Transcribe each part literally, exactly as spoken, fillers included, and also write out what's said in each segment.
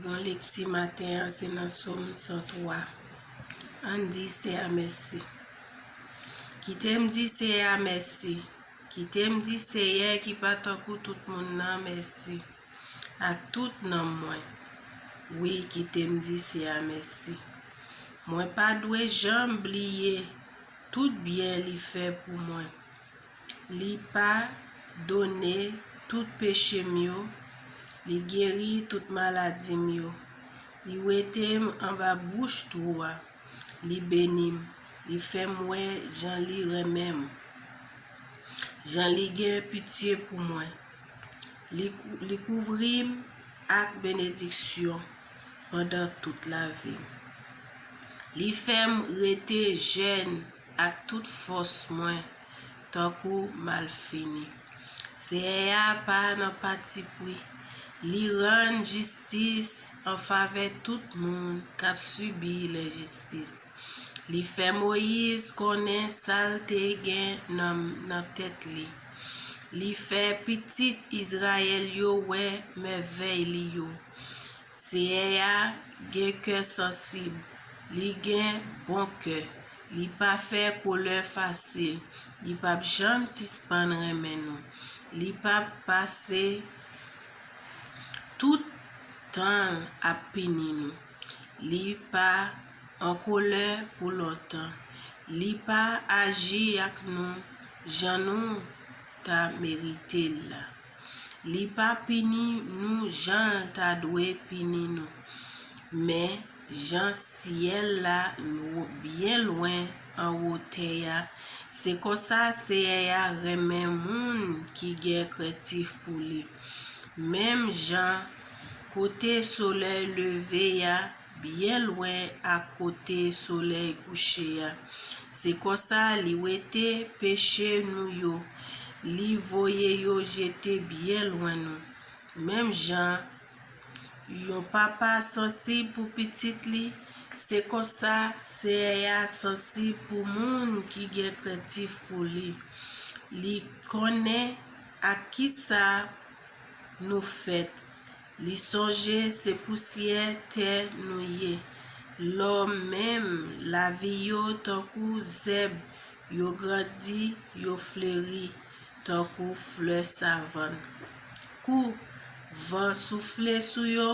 Yon lekti maten an se nan Sòm san twa. Ann di Seyè a mèsi. Kite m di Seyè a mèsi. Kite m di Seyè ki pa tankou tout moun nan mèsi ak tout nanm mwen. Wi, kite m di Seyè a mèsi. Mwen pa dwe janm bliye tout byen li fè pou mwen. Li padone tout peche m yo, li geri tout maladi m yo. Li wete m anba bouch twou a, li beni m, li fè m wè jan li renmen m, jan li gen pitye pou mwen. Li, kou- li kouvri m ak benediksyon pandan tout lavi m. Li fè m rete jèn ak tout fòs mwen tankou malfini. Seyè a pa nan patipri. Li rann jistis an favè tout moun k ap sibi lenjistis. Li fè Moyiz konnen sa l te gen nan, nan tèt li. Li fè pitit Izrayèl yo wè mèvèy li yo. Seyè a gen kè sansib, li gen bon kè, li pa fè kolè fasil, li p ap janm sispann renmen nou, li p ap pase tout tan l ap pini nou, li pa an kolè pou lontan, li pa aji ak nou jan nou ta merite l la. Li pa pini nou jan l ta dwe pini nou, men jan syèl la lw- byen lwen anwo tè a, se konsa Seyè a renmen moun ki gen krentif pou li. Menm jan kote solèy leve a byen lwen ak kote solèy kouche a, se konsa li wete peche nou yo, li voye yo jete byen lwen nou. Menm jan yon papa sansib pou pitit li, se konsa Seyè a sansib pou moun ki gen krentif pou li. Li konnen ak kisa nou fèt. Li sonje se pousyè tè nou ye. Lòm menm, lavi yo tankou zèb, yo grandi, yo fleri tankou flè savann. Kou van soufle sou yo,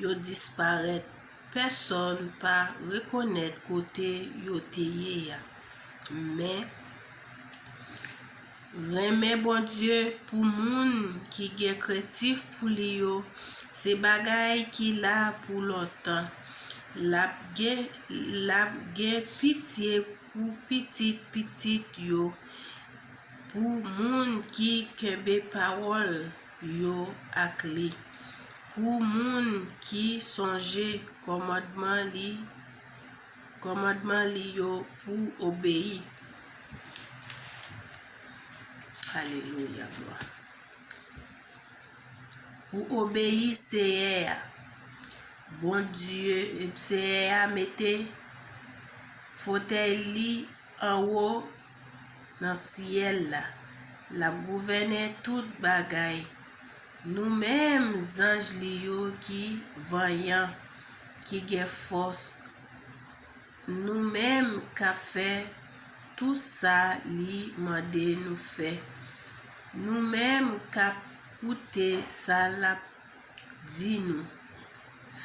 yo disparèt. Pèsonn pa rekonèt kote yo te ye a. Men, renmen Bondye pou moun ki gen krentif pou li yo, se bagay ki la pou lontan. L ap gen, l ap gen pitye pou pitit pitit yo, pou moun ki kenbe pawòl yo ak li, pou moun ki sonje kòmandman li, kòmandman li yo pou obeyi. Alelouya, glwa. Pou obeyi Seyè a. Bondye, Seyè a mete fotèy li anwo nan syèl la. L ap gouvènen tout bagay. Nou menm zanj li yo ki vanyan, ki gen fòs, nou menm k ap fè tou sa li mande nou fè, nou menm k ap koute sa l ap di nou,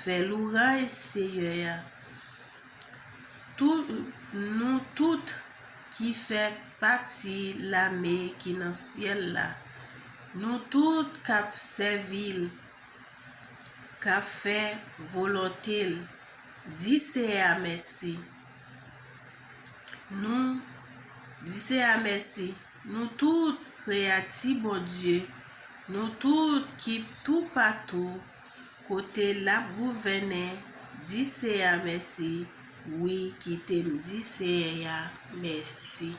fè louraj Seyè a. Tout, nou tout ki fè pati lame ki nan syèl la, nou tout k ap sèvi l, k ap fè volonte l, di Seyè a mèsi. Nou di Seyè a mèsi. Nou tout kreyati Bondye, nou tout ki toupatou kote l ap gouvènen, di Seyè a mèsi. Wi, kite m di Seyè a mèsi.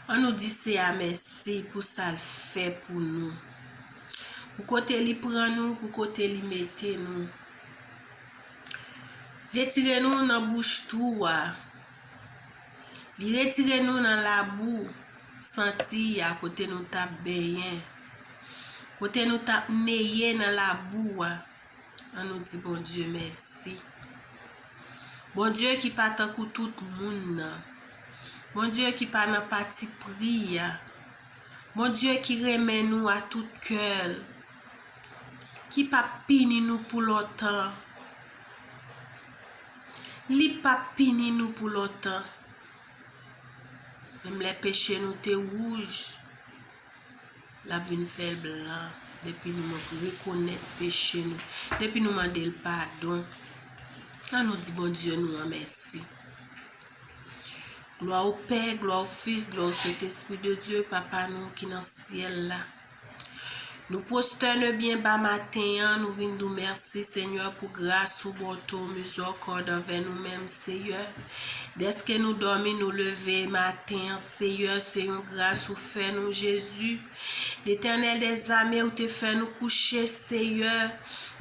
An nou di Seyè a mèsi pou sa l fè pou nou, pou kote li pran nou, pou kote li mete nou. Retire nou nan bouch twou a. Li retire nou nan labou santi a kote nou t ap benyen, kote nou t ap neye nan labou a. An nou di Bondye mèsi. Bondye ki pa tankou tout moun nan. Bondye ki pa nan patipri a. Bondye ki renmen nou a tout kè l. Ki p ap pini nou pou lontan. Li p ap pini nou pou lontan. Menm lè peche nou te wouj, l ap vin fè l blan depi nou rekonèt peche nou, depi nou mande l padon. An nou di Bondye nou an mèsi. Glwa o Pè, glwa o Fis, glwa o Sentespri de Dye, Papa nou ki nan syèl la. Nou pwostène byen ba maten an, nou vin di w mèsi, Senyè, pou gras ou, bonte w, mizèrikòd anvè nou menm, Seyè. Dèske nou dòmi, nou leve maten an, Seyè, se yon gras ou fè nou, Jezi. Letènèl dèzame, ou te fè nou kouche, Seyè.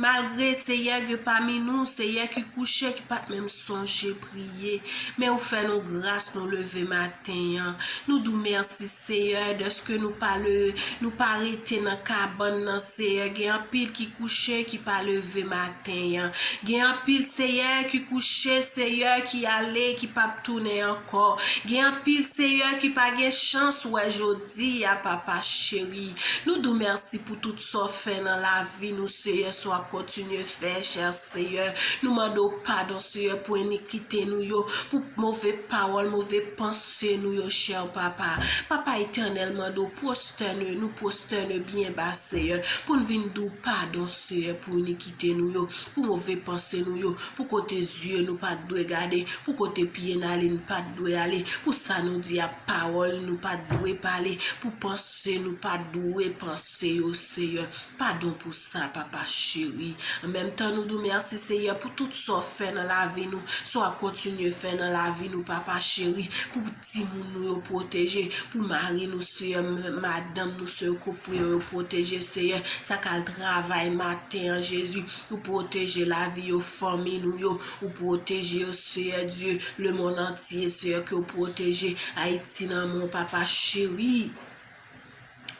Malgre, Seyè, gen pami nou, Seyè, ki kouche, ki pa t menm sonje priye. Men ou fè nou gras, nou leve maten an. Nou di w mèsi, Seyè, dèske nou pa le, nou pa rete nan kabann nan, Seyè. Gen anpil ki kouche, ki pa leve maten an. Gen anpil, Seyè, ki kouche, Seyè, ki ale, ki p ap tounen ankò. Gen anpil, Seyè, ki pa gen chans wè jodi a, Papa cheri. Nou di w mèsi pou tout sa w fè nan lavi nou, Seyè, sa w ap kontinye fè, chè Seyè. Nou mande w padon, Seyè, pou enikite nou yo, pou move pawòl, move panse nou yo, chè Papa. Papa Etènèl, mande w pwostène, nou pwostène byen ba, Seyè, pou n vin di w padon, Seyè, pou enikite nou yo, pou move panse nou yo, pou kote zye nou pa t dwe gade, pou kote pye n ale n pa t dwe ale, pou sa nou di a pawòl nou pa t dwe pale, pou panse nou pa t dwe panse yo, Seyè. Padon pou sa, Papa cheri. An menm tan, nou di w mèsi, Seyè, pou tout sa w fè nan lavi nou, sa w ap kontinye fè nan lavi nou, Papa cheri, pou timoun nou yo pwoteje, pou mari nou, Seyè, m-, madanm nou, Seyè, koup yo pwoteje, Seyè, sa k al travay maten an, Jezi, ou pwoteje lavi yo, fanmi nou yo, ou pwoteje yo, Seyè Dye, lemonn antye, Seyè, ke w pwoteje Ayiti nan men w, Papa cheri.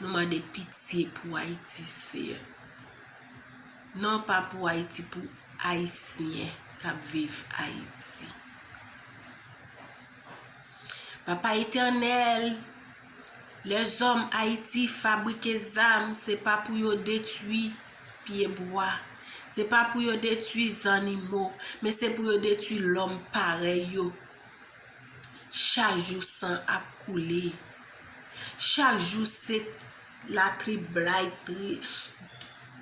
Nou mande pitye pou Ayiti, Seyè. Non pa pou Ayiti, pou Ayisyen k ap viv Ayiti. Papa Etènèl, lèzòm Ayiti fabrike zam, se pa pou yo detwi pyebwa, se pa pou yo detwi zannimo, men se pou yo detwi lòm parèy yo. Chak jou san ap koule. Chak jou se latriblay, tri-,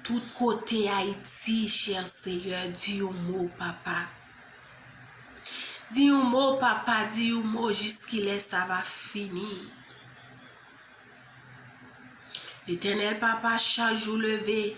tout kote Ayiti, chè Seyè, di yon mo, Papa. Di yon mo, Papa, di yon mo, jiskilè sa va fini? Letènèl Papa, chak jou leve,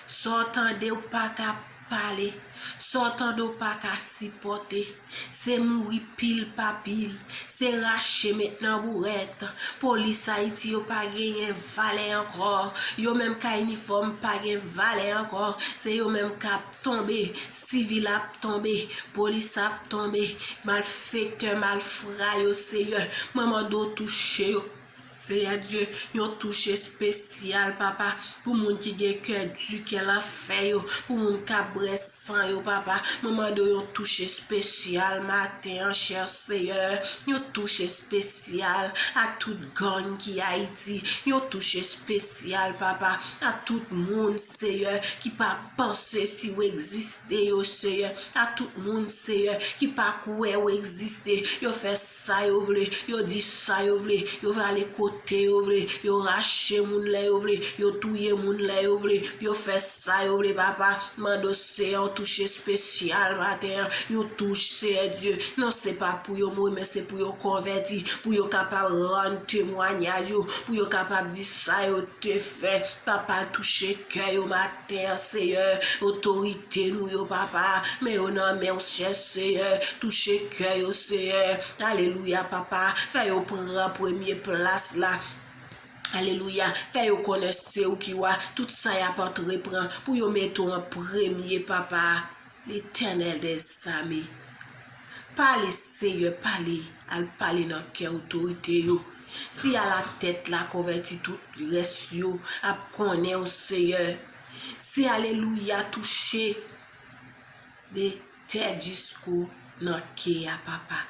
sa w tande w pa ka pale, sa w tande w pa ka sipòte, se mouri pil pa pil, se rache met nan bourèt. Polis Ayiti yo pa genyen valè ankò, yo menm ka inifòm pa gen valè ankò, se yo menm k ap tonbe, sivil ap tonbe, polis ap tonbe, malfektè, malfra yo, Seyè, mwen mande w touche yo. Seyè Dye, yon touch espesyal, Papa, pou moun ki gen kè di, kè lanfè yo, pou moun k ap bwè san yo, Papa. Mwen mande w yon touch espesyal maten an, chè Seyè, yon touch espesyal a tout gang ki Ayiti, yon touch espesyal, Papa, a tout moun, Seyè, ki pa panse si w egziste yo, Seyè, a tout moun, Seyè, ki pa kwè w egziste. Yo fè sa yo vle, yo di sa yo vle, yo vle ale kote yo vle, yo rache moun lè yo vle, yo touye moun lè yo vle, yo fè sa yo vle, Papa. Mande w, Seyè, yon touch espesyal maten an, yon touch, Seyè Dye. Non, se pa pou yo mouri, men se pou yo konvèti, pou yo kapab rann temwayaj yo, pou yo kapab di sa yo te fè. Papa, touche kè yo maten an, Seyè. Otorite nou yo, Papa, men yo nan men w, chè Seyè. Touche kè yo, Seyè. Alelouya, Papa. Fè yo pran premye plas la. Alelouya. Fè yo konnen se ou ki wa. Tout sa y ap antreprann pou yo mete w an premye, Papa. Letènèl dèzame. Pale, Seyè, pale. Al pale nan kè otorite yo. Si alatèt la konvèti, tout rès yo ap konnen w, Seyè. Se alelouya touche de tèt jisko nan kè a, papa.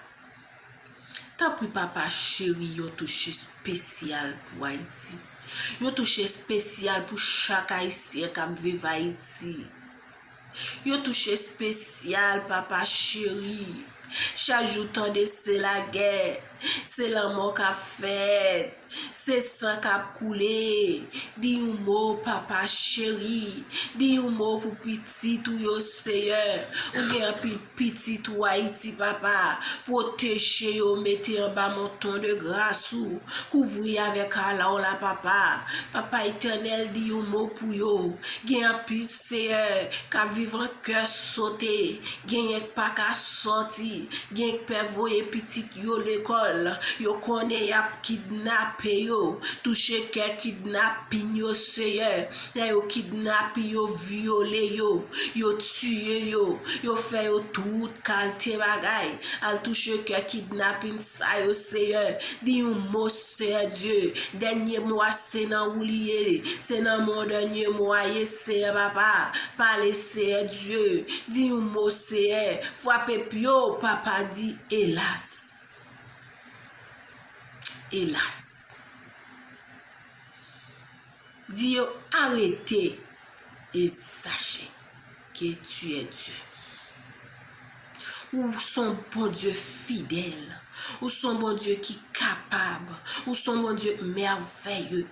Tanpri, papa cheri, yon touche espesyal pou Ayiti. Yon touche espesyal pou chak Ayisyen k ap viv Ayiti. Yon touche espesyal, papa cheri. Chak jou tande se lagè, se lanmò k ap fèt, se san k ap koule. Di yon mo, papa cheri. Di yon mo pou pitit ou yo, Seyè. Ou gen anpil pitit ou Ayiti, papa. Pwoteje yo, mete anba manto de gras ou. Kouvri avèk ala w la, papa. Papa Etènèl, di yon mo pou yo. Gen anpil, Seyè, k ap viv an kè sote. Genyen k pa ka sòti. Gen k pè voye pitit yo lekòl. Yo konnen y ap kidnape yo. Touche kè kidnapin yo, Seyè. Lè yo kidnape yo, vyole yo, yo tiye yo, yo fè yo tout kalte bagay. Al touche kè kidnapin sa yo, Seyè. Di yon mo, Seyè Dye. Dènye mo a se nan ou li ye. Se nan men w dènye mo a ye, Seyè Papa. Pale, Seyè Dye. Di yon mo, Seyè. Frape pye w, Papa, di elas. Elas. Di yo, arete e sache ke tu es Dieu. Ou se yon Bondye fidèl. Ou se yon Bondye ki kapab. Ou se yon Bondye mèvèye.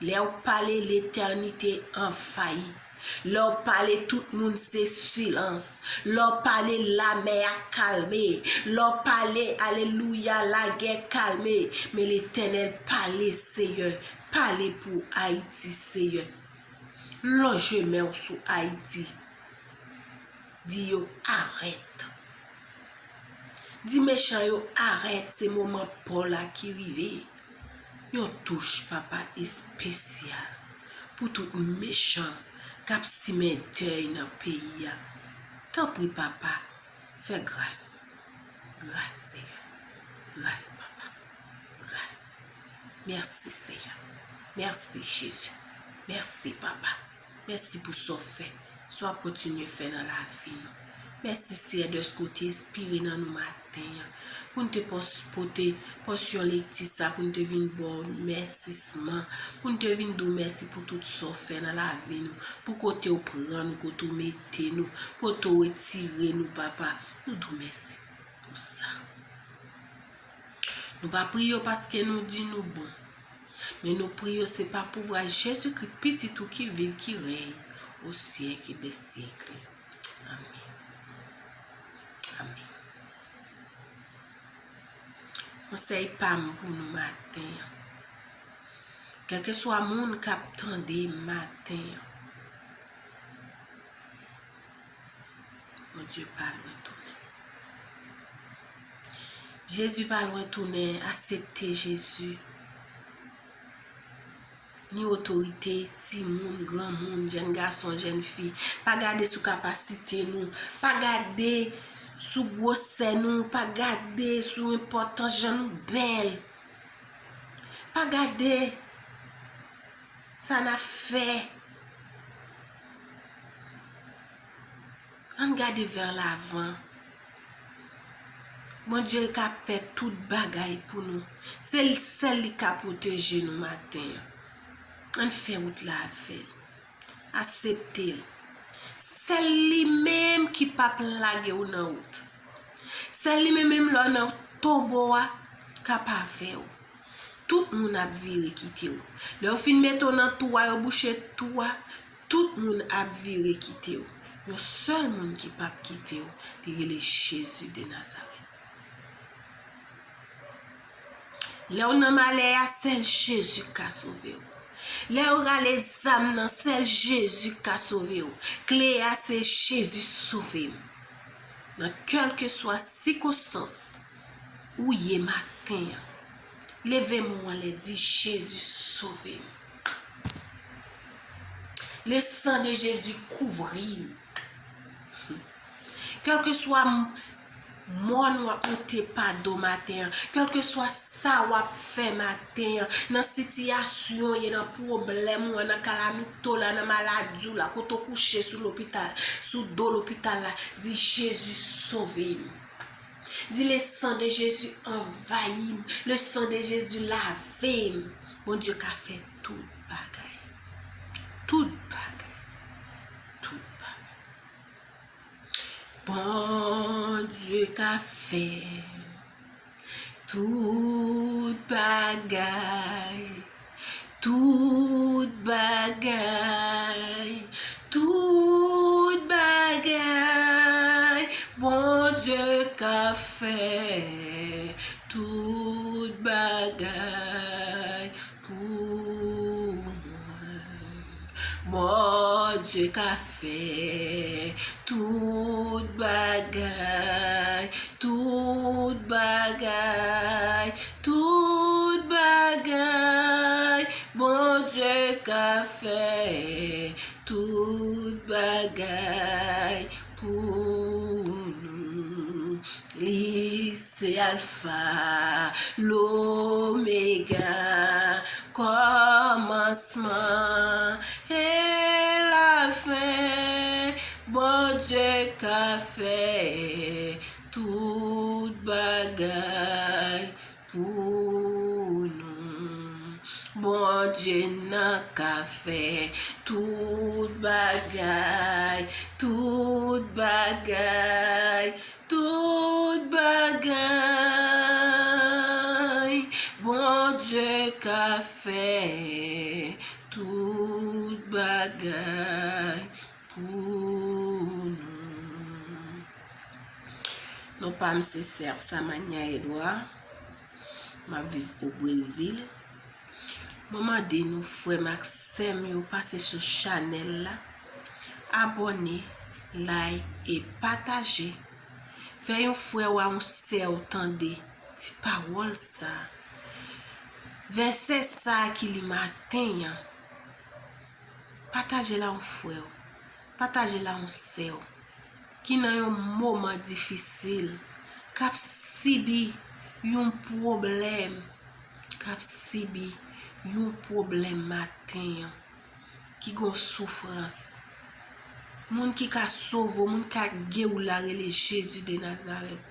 Lè w pale, letènite anvayi. Lè w pale, tout moun se silans. Lè w pale, lamè a kalme. Lè w pale, alelouya, lagè kalme. Men Letènèl pale, Seyè. Pale pou Ayiti, Seyè. Lonje men w sou Ayiti. Di yo arèt. Di mechan yo arèt, se moman pa w la ki rive. Yon touch, Papa, espesyal pou tout mechan k ap simen dèy nan peyi a. Tanpri, Papa, fè gras. Gras, Seyè. Gras, Papa. Gras. Mèsi, Seyè. Mèsi, Jezi. Mèsi, Papa. Mèsi pou sa w fè, sa w ap kontinye fè nan lavi nou. Mèsi, Seyè, dèske w te enspire nan nou maten an, pou n te pòs-, pote pòsyon lekti sa, pou n te vin ba w mèsisman, pou n te vin di w mèsi pou tout sa w fè nan lavi nou, pou kote w pran nou, kote w mete nou, kote w retire nou, Papa. Nou di w mèsi pou sa. Nou pa priye w paske nou di nou bon, men nou priye w se pa pouvwa Jezikri, Pitit ou ki viv, ki rèy o syèk dè syèk. Amèn. Amèn. Konsèy pa m pou nou maten an. Kèlkeswa moun k ap tande m maten an, Bondye pa lwen tounen. Jezi pa lwen tounen, aksepte Jezi. Ni otorite, timoun, granmoun, jèn gason, jèn fi. Pa gade sou kapasite nou. Pa gade sou gwosè nou. Pa gade sou enpòtans jan nou bèl. Pa gade sa n ap fè. Ann gade vè lavan. Bondye ka fè tout bagay pou nou. Se l sèl li ka pwoteje nou maten an. Ann fè wout la avè l. Aksepte l. Sèl li menm ki p ap lage w nan wout. Sèl li menm, menm lè w nan tonbo a, k ap avè w. Tout moun ap vire kite w. Lè yo fin mete w nan twou a, yo bouche twou a, tout moun ap vire kite w. Yon sèl moun ki p ap kite w, li rele Jezi de Nazarèt. Lè w nan malè a, sèl Jezi ka sove w. Lè yo rale zam nan, sèl Jezi ka sove w. Kle a se Jezi sove m. Nan kèlkeswa sikonstans ou ye maten an, leve men w anlè, di, Jezi, sove m. Le sang de Jésus kouvri m. Kèlkeswa m-, Mòn w ap moute pa do maten an. Kèlkeswa sa w ap fè maten an, nan sitiyasyon w ye, nan pwoblèm ou an, nan kalamite w la, nan maladi w la, kote w kouche sou lopital, sou do lopital la, di, Jezi, sove m. Di, le sang de Jésus anvayi m. Le sang de Jésus lave m. Bondye ka fè tout bagay. Tout bagay. Tout bagay. Bondye ka fè tout bagay. Tout bagay, tout bagay, Bondye ka fè tout bagay pou mwen. Bondye ka fè tout bagay, tout bagay, tout bagay, Bondye ka fè tout bagay pou nou. Li se Alfa, Lomega, kòmansman e lafen. Bondye ka fè tout bagay pou nou. Bondye nan ka fè tout bagay, tout bagay, tout bagay. Bondye ka fè tout bagay pou nou. Non pa m se Sè Samania Edouard. M ap viv o Brezil. Mwen mande nou, frè m ak sè m yo, pase sou chanèl la, abòne, like e pataje. Fè yon frè w a yon sè w tande ti pawòl sa. Vèsè sa ki li maten an. Pataje l a yon frè w. Pataje l a yon sè w ki nan yon moman difisil, k ap sibi yon pwoblèm, k ap sibi yon pwoblèm maten an, ki gon soufrans. Moun ki ka sove w, moun ki ka geri w la rele Jezi de Nazarèt.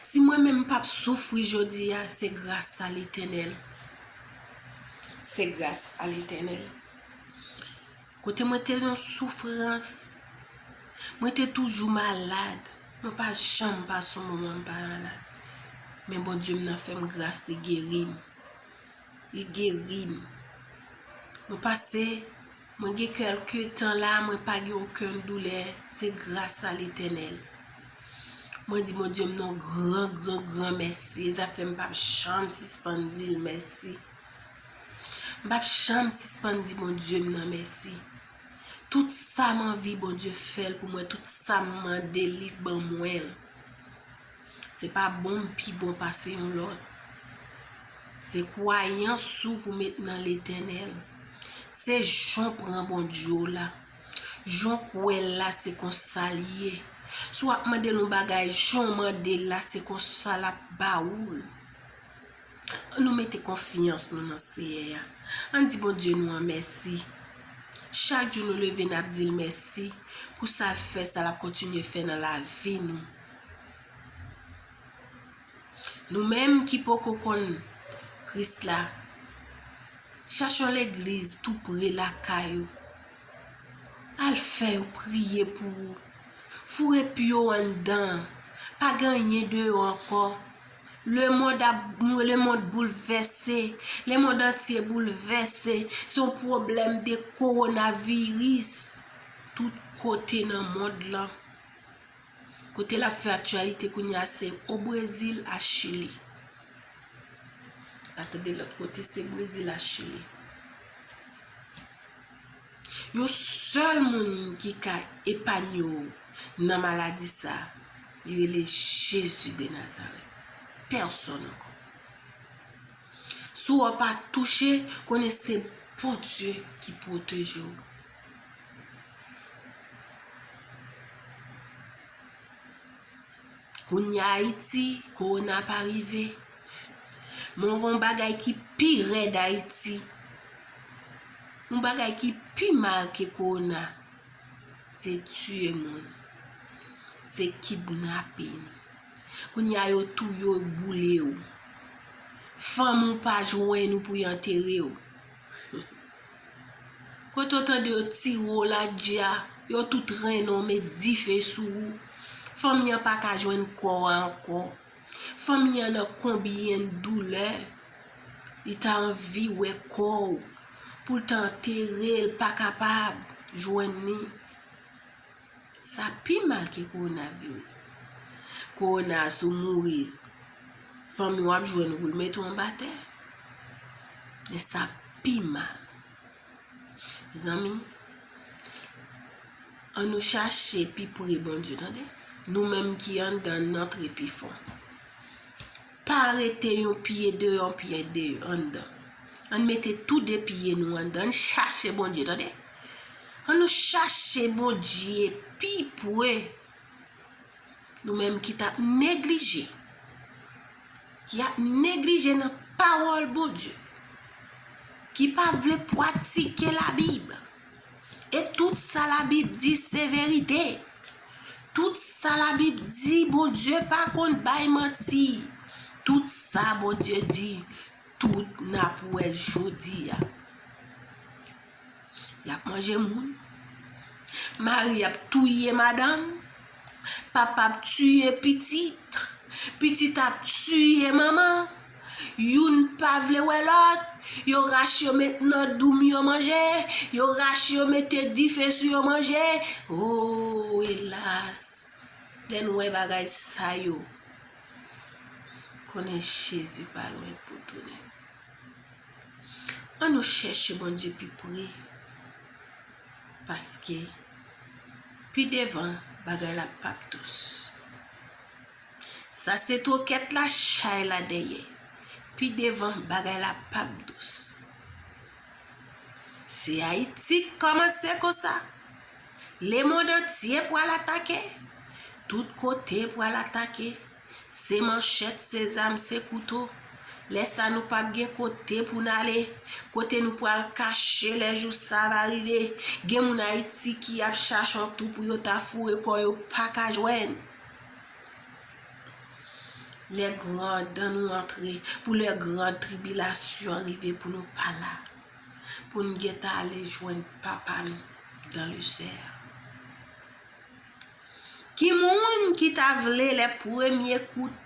Si mwen menm m p ap soufri jodi a, se gras a Letènèl. Se gras a Letènèl. Kote mwen te nan soufrans, mwen te toujou malad, mwen pa janm pase yon moman m pa malad. Men Bondye m nan fè m gras, li geri m. Li geri m. Mwen pase, mwen gen kèlke tan la, mwen pa gen okenn doulè, se gras a Letènèl. Mwen di Bondye m nan gran, gran, gran mèsi. E sa fè m p ap janm sispann di l mèsi. M p ap janm sispann di Bondye m nan mèsi. Tout sa m anvi, Bondye fè l pou mwen. Tout sa m mande, li ban mwen l. Se pa bon m pi bon pase yon lòt. Se kwayans ou pou met nan Letènèl. Se jan w pran Bondye w la. Jan w kwè l la, se konsa l ye. Si w ap mande l yon bagay, jan w mande l la, se konsa l ap ba ou l. Ann nou mete konfyans nou nan Seyè a. Ann di Bondye nou an mèsi. Chak jou nou leve, n ap di l mèsi pou sa l fè, sa l ap kontinye fè nan lavi nou. Nou menm ki poko konn Kris la, chache yon legliz tou pre lakay ou. Al fè yo priye pou ou. Foure pye w anndan. Pa gen anyen deyò ankò. Lemonn ap, lemonn boulvèse. Lemonn antye boulvèse. Se yon pwoblèm de kowonaviris. Tout kote nan mond lan. Kote l ap fè aktyalite kounye a se o Brezil a Chili. Pa tande lòt kote, se Brezil a Chili. Yon sèl moun ki ka epanye w nan maladi sa, li rele Jezi de Nazarèt. Pèsòn ankò. Si w pa touche, konnen se Bondye ki pwoteje w. Kounye a Ayiti, kowona pa rive. Men yon bagay ki pi rèd Ayiti, yon bagay ki pi mal ke kowona, se tiye moun, se kidnapin. Kounye a yo touye w, boule w. Fanmi w pa jwenn ou pou y antere w. Kote w tande yo tire w la dja, yo tout rennen w, met dife sou ou. Fanmi an pa ka jwenn kò a ankò. Fanmi an nan konbyen doulè. Li ta anvi wè kò w. Pou l ta antere l, pa kapab jwenn li. Sa pi mal ke kowonaviris. Kowona a, si w mouri, fanmi w ap jwenn ou pou l mete w anba tè. Men sa pi mal. Mezanmi, ann nou chache pi pre Bondye, tande. Nou menm ki anndan, ann antre pi fon. Pa rete yon pye deyò, yon pye de anndan. Ann mete tou de pye nou anndan. Ann chache Bondye, tande. Ann nou chache Bondye pi pre. Nou menm ki t ap neglije, ki ap neglije nan pawòl Bondye, ki pa vle pratike Labib. E tout sa Labib di se verite. Tout sa Labib di, Bondye pa konn bay manti. Tout sa Bondye di, tout n ap wè l jodi a. Y ap manje moun. Mari ap touye madanm. Papa ap tiye pitit. Pitit ap tiye manman. Youn pa vle wè lòt. Yo rache yo met nan doum yo manje. Yo rache yo mete dife sou yo manje. O, elas! Lè n wè bagay sa yo, konnen Jezi pa lwen pou tounen. Ann nou chèche Bondye pi pre, paske pi devan, bagay la p ap dous. Sa se twokèt la, chay la dèyè. Pi devan, bagay la p ap dous. Se Ayiti k kòmanse konsa. Lemonn antye pral atake. Tout kote pral atake. Se manchèt, se zam, se kouto. Lè sa nou p ap gen kote pou n ale, kote nou pral kache lè jou sa va rive. Gen moun Ayiti ki ap chache yon twou pou yo ta foure kò yo, pa ka jwenn. Lè gran dan nou antre, pou lè gran tribilasyon an rive pou nou pa la, pou n gentan ale jwenn Papa nou dans le ciel. Ki moun ki ta vle lè premye kout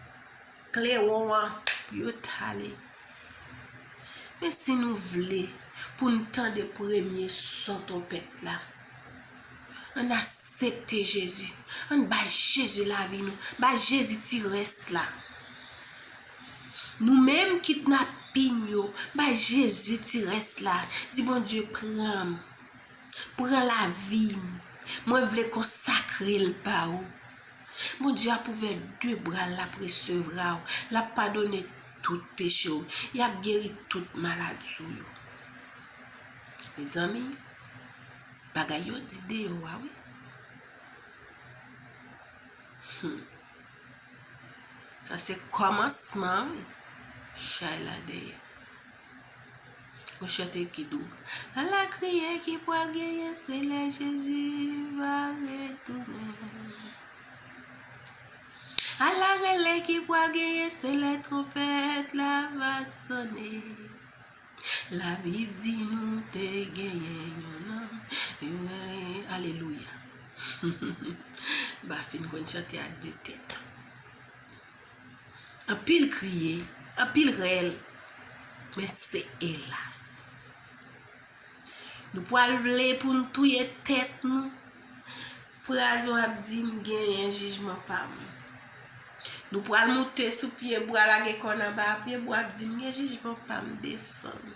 klewon an pou yo t ale? Men si nou vle pou n tande premye son twonpèt la, ann aksepte Jezi. Ann bay Jezi lavi nou. Bay Jezi ti rès la. Nou menm kidnapin yo, bay Jezi ti rès la. Di, Bondye, pran m. Pran lavi m. Mwen vle konsakre l ba ou. Bondye ap ouvè de bra l, l ap resevwa w, l ap padone tout peche w, y ap geri tout maladi w yo. Mezanmi, bagay yo di deyò a, wi. Hmm. Sa se kòmansman, wi. Chay la dèyè. Gon chante ki di w, ala kriye ki pral genyen, se lè Jezi va retounen. Ala rele ki pral genyen, se lè twonpèt la va sonnen. Labib di nou te genyen yon nonm, li rele, alelouya. M pa fin konn chante a de tèt. Anpil kriye, anpil rèl, men se elas. Nou pral vle pou n touye tèt nou. Pwazo ap di m genyen jijman pa m. Nou pral moute sou pyebwa, lage kò n anba pyebwa, ap di m gen jijman pa m, desann.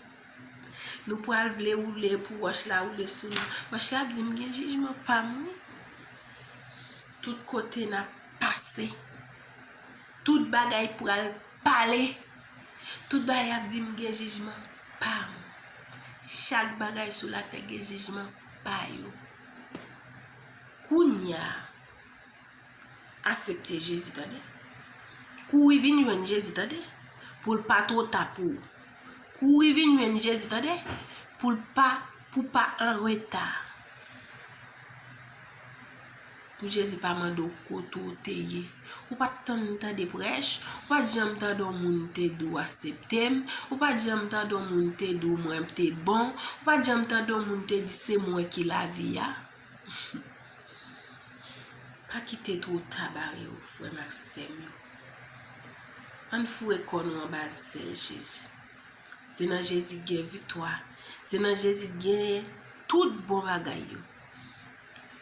Nou pral vle woule pou wòch la woule sou nou. Wòch la ap di m gen jijman pa m, wi. Tout kote n ap pase, tout bagay pral pale. Tout bagay ap di m gen jijman pa m. Chak bagay sou latè gen jijman pa yo. Kounye a, aksepte Jezi, tande. Kouri vin jwenn Jezi, tande, pou l pa two ta pou ou. Kouri vin jwenn Jezi, tande, pou l pa, pou pa an reta. Pou Jezi pa mande w kote w te ye. Ou pa t tann tande prèch, ou pa t janm tande yon moun te di w aksepte m, ou pa t janm tande yon moun te di w mwen te bon, ou pa t janm tande yon moun te di se mwen ki lavi a. Pa kite two ta bare w, frè m ak sè m yo. Ann foure kò nou anba zèl Jezi. Se nan Jezi gen viktwa. Se nan Jezi gen tout bon bagay yo.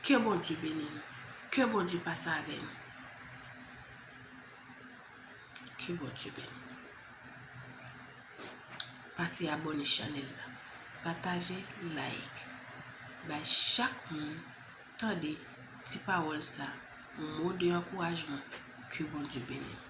Ke Bondye beni nou. Ke Bondye pase avè nou. Ke Bondye beni nou. Pase abòne chanèl la. Pataje, like. Bay chak moun tande ti pawòl sa, mo de ankourajman. Ke Bondye beni nou.